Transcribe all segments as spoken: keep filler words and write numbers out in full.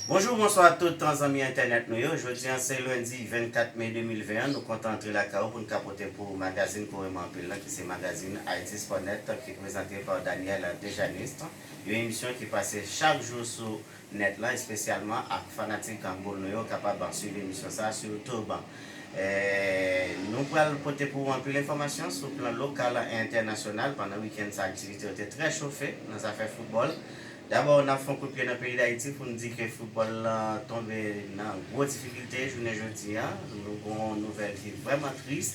Bonjou, bonswa tout zanmi entènèt nou yo. Jodi a se lendi vennkat me de mil ven an. Nou kontan antre lakay ou pou n ka pote pou ou magazin ke w renmen anpil lan, ki se magazin Haïti Sport Net, ki prezante pa Daniel Dejanist. Yon emisyon ki pase chak jou sou nèt lan, espesyalman ak fanatik handball nou yo kapab swiv emisyon sa a sou YouTube. Eh, nou pral pote pou ou anpil enfòmasyon sou plan lokal e entènasyonal. Pandan wikenn sa, aktivite yo te trè chofe nan zafè foutbòl. Dabò, n ap fè yon kout pye nan peyi Dayiti pou n di ke foutbòl lan tonbe nan gwo difikilte jounen jodi a. Nou gen yon nouvèl ki vrèman tris.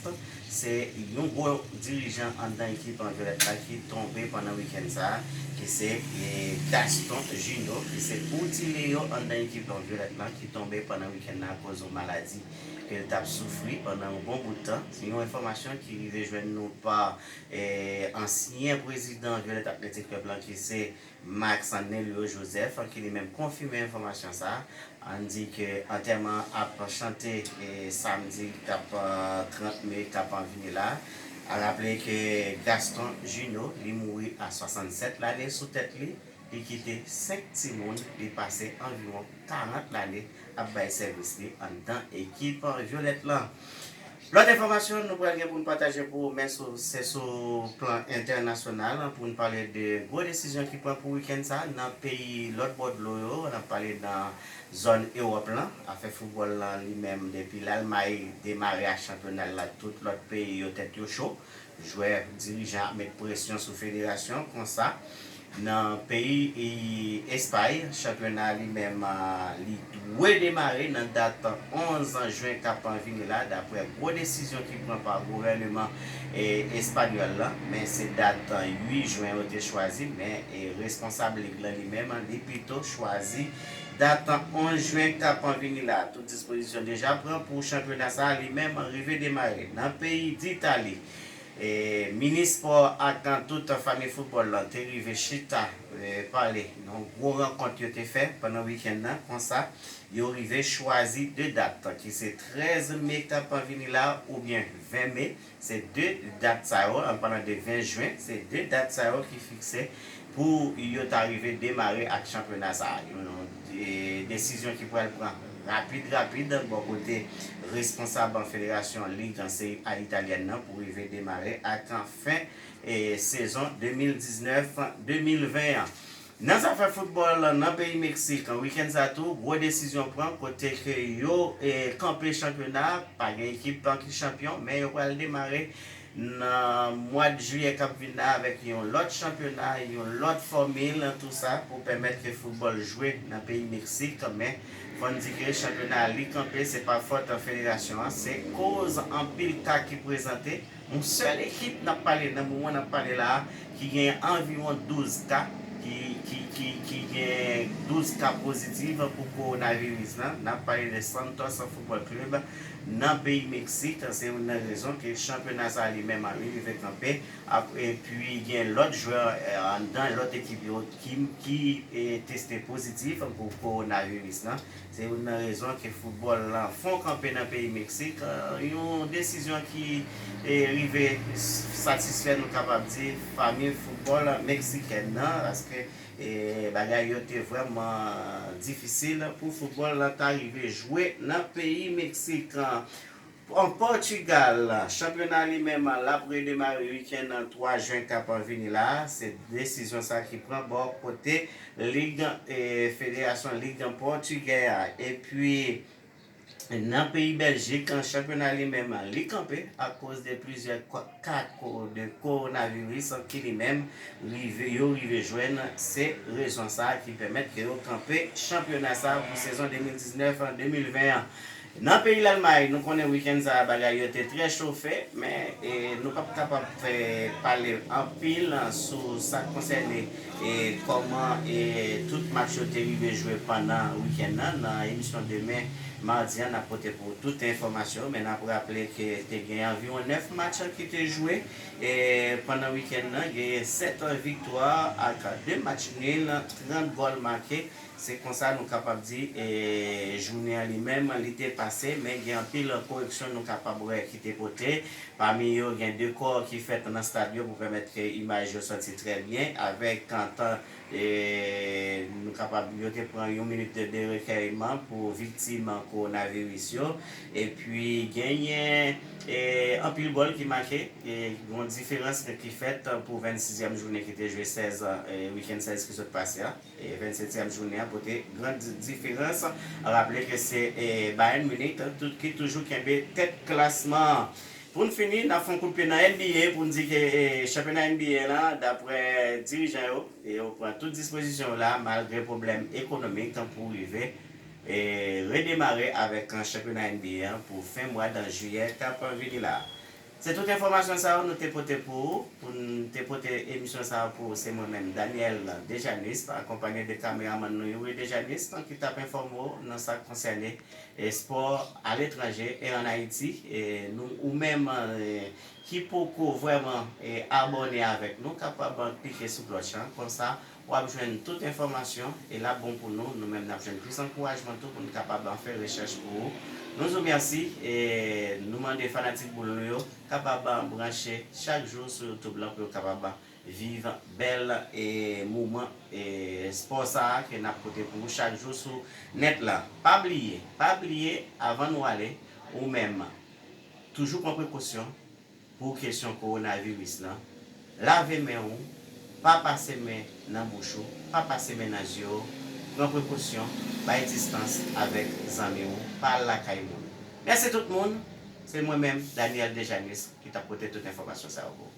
Se yon gwo dirijan anndan ekip an vyolèt la ki tonbe pandan wikenn sa a, ki se, eh, Gaston Junot, ki se outil yo anndan ekip an vyolèt la, ki tonbe pandan wikenn nan akoz yon maladi ke l t ap soufri pandan yon bon bout tan. Se yon enfòmasyon ki rive jwenn nou pa, eh, ansyen prezidan Violet Athletic Club lan, ki se Max Nelio Joseph, ki li menm konfime enfòmasyon sa a. Ann di ke antèman ap chante, eh, samdi k ap, eh, trant me k ap vini la. A raple ke Gaston Junot, li mouri a swasannsèt lane sou tèt li. Li kite senk timoun, li pase anviwon karant lane ap bay sèvis li anndan ekip vyolèt lan. Lòt enfòmasyon nou pral gen pou n pataje pou ou, men sou, se sou plan entènasyonal, pou n pale de gwo desizyon ki pran pou wikenn sa a nan peyi lòt bò dlo yo. N ap pale nan zòn Ewòp lan. Afè foutbòl lan li menm, depi Lalmay demare ak chanpyona l la, tout lòt peyi yo tèt yo cho. Jwè, dirijan ap met presyon sou federasyon konsa. Nan peyi, e, Espay, chanpyona li menm, a, li dwe demare nan dat onz jen k ap vini la, daprè gwo desizyon ki pran pa gouvèneman, e, espanyòl lan. Men se dat uit jen yo te chwazi, men, e, responsab lig lan li menm, li pito chwazi dat onz jen k ap vini la. Tout dispozisyon deja pran pou chanpyona sa a li menm rive demare. Nan peyi Ditali, e, minis spò ak tout fanmi foutbòl lan te rive chita, e, pale nan yon gwo rankont yo te fè pandan wikenn nan. Konsa, yo rive chwazi de dat, ki se trèz me k ap vini la oubyen ven me. Se de dat sa yo, an palan de ven jen, se de dat sa yo ki fikse pou yo ta rive demare ak chanpyona sa a. Yon, e, desizyon ki pral pran rapid, rapid, bò kote responsab federasyon lig an Seri A italyèn nan pou rive demare ak fen, e, sezon de mil diznèf, de mil ven an. Nan zafè foutbòl nan peyi Meksik, wikenn sa tou, gwo desizyon pran kote ke yo, e, kanpe chanpyona, pa gen ekip ki chanpyon, men yo pral demare nan mwa jiyè k ap vin la avèk yon lòt chanpyona, yon lòt fòmil, tou sa pou pèmèt ke foutbòl jwe nan peyi Meksik. Men fò n di ke chanpyona a li kanpe, se pa fòt federasyon an, se koz anpil ka ki prezante. Yon sèl ekip n ap pale nan moman n ap pale la a, ki gen anviwon douz ka, ki, ki, ki, ki gen douz ka pozitif pou kowonaviris lan. N ap pale de Santos Football Club nan peyi Meksik. Se youn nan rezon ke chanpyona sa a li menm li rive kanpe. Ap-, epi gen lòt jwè, e, anndan lòt ekip yo ki, ki, e, teste pozitif pou kowonaviris lan. Se youn nan rezon ke foutbòl lan fon kanpe nan peyi Meksik, e, yon desizyon ki, e, rive s-, satisfè, nou kapab di, fanmi foutbòl meksikèn nan, paske, e, bagay yo te vrèman difisil pou foutbòl lan ta rive jwe nan peyi Meksik. An Pòtigal, chanpyona li menm l ap redemare wikenn twa jen k ap vini la. Se desizyon sa ki pran bò kote lig, e, federasyon lig pòtigè a. Epi, nan peyi Bèljik, chanpyona li menm li kanpe akoz de plizyè ko-, ka ko-, de kowonaviris ki li menm rive, yo rive jwenn. Se rezon sa ki pèmèt ke yo kanpe chanpyona sa pou sezon de mil diznèf, de mil ven an. Nan peyi Lalmay, nou konnen wikenn sa a bagay yo te trè chofe, men, e, nou p ap kapab fè pale anpil sou sa k konsène, e, kòman, e, tout match yo te rive jwe pandan wikenn nan. Nan emisyon demen, madi a, n ap pote pou tout enfòmasyon, men n ap raple ke te gen anviwon nèf match ki te jwe, e, pandan wikenn nan, gen sèt viktwa ak de match nil, trant gòl make. Se konsa nou kapab di, e, jounen an li menm, li te pase, men gen anpil koreksyon nou kapab wè ki te pote. Pami yo, gen de kò ki fèt nan stad yo pou pèmèt ke imaj yo sòti trè byen, avèk, an tan, E nou kapab, yo te pran yon minit de, de rekèyman pou viktim kowonaviris yo. Epi genyen e, anpil gòl ki make, e yon diferans ki fèt pou vennsizyèm jounen ki te jwe sèz, e, wikenn sèz ki sot pase a. E vennsetyèm jounen an pote gran di- diferans. Raple ke se e, Bayern Munich tout ki toujou kenbe tèt klasman an. Pou n fini, n ap fè yon kout pye nan N B A pou n di ke e, chanpyona N B A la, daprè dirijan yo, e yo pran tout dispozisyon yo la, malgre pwoblèm ekonomik, pou rive e, redemare avèk chanpyona N B A an pou fen mwa dan jiyè k ap vini la. Se tout enfòmasyon sa yo nou te pote pou ou. Pou n te pote emisyon sa yo pou ou, se mwen menm, Daniel Dejanis, akonpanye de kameramann nou, Youri Dejanis, ki t ap enfòme w nan sa k konsène e, spò aletranje e ann Ayiti. E nou, ou menm e, ki poko vrèman e, abòne avèk nou, kapab klike sou klòch lan. Konsa, w ap jwenn tout enfòmasyon e l ap bon pou nou. Nou menm, n ap jwenn plis ankourajman tou pou n kapab fè rechèch pou ou. Nou di w mèsi e nou mande fanatik boul nou yo kapab branche chak jou sou YouTube lan pou yo kapab viv bèl e moman e spò sa a ke n ap pote pou ou chak jou sou nèt la. Pa bliye, pa bliye, avan nou ale, ou menm, toujou pran prekosyon pou kesyon kowonaviris lan. Lave men ou, pa pase men nan bouch ou, pa pase men nan zye w, pran prekosyon, bay distans avèk zanmi w, pa al lakay moun. Mèsi tout moun, se mwen menm, Daniel Dejanis, ki t ap pote tout enfòmasyon sa yo pou ou.